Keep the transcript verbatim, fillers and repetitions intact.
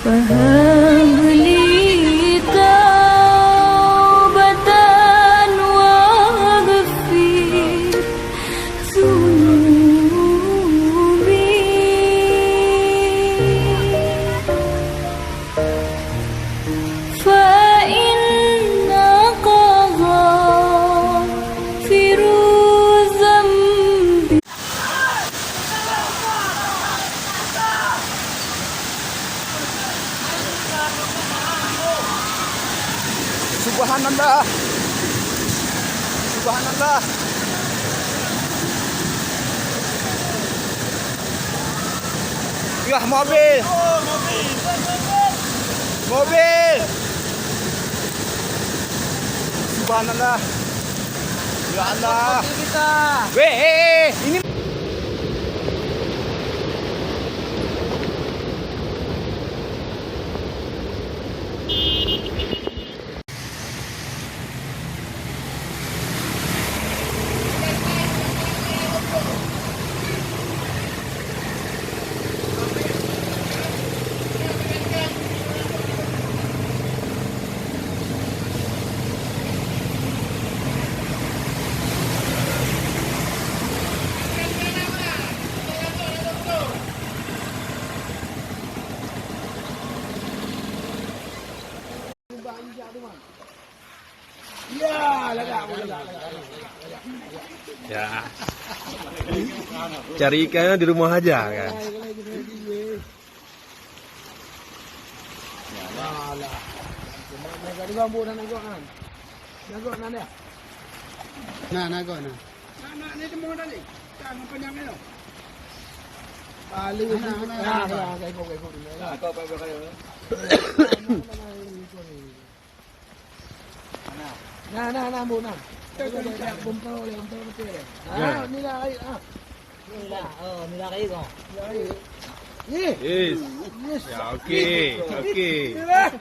فهب لي توبة واغفر ذنوبي. فإنك غافر الذنب. Subhanallah. Subhanallah. Yah, mobil. Mobil. Subhanallah. Ya Allah. Weh, eh, eh, ini. Ya. Cari ikan di rumah aja kan. Alah. Nah, nah, nah. Paling. Nah, nah, nah, nah. Nah, nah, nah, nah. Nah, nah, nah, Bu, nah. Bumper, bumper betul. Ah, nila air, ah. Nila, oh, nila air, oh. Nila air. Yes. Yes. Ya, okey, okey. Nila.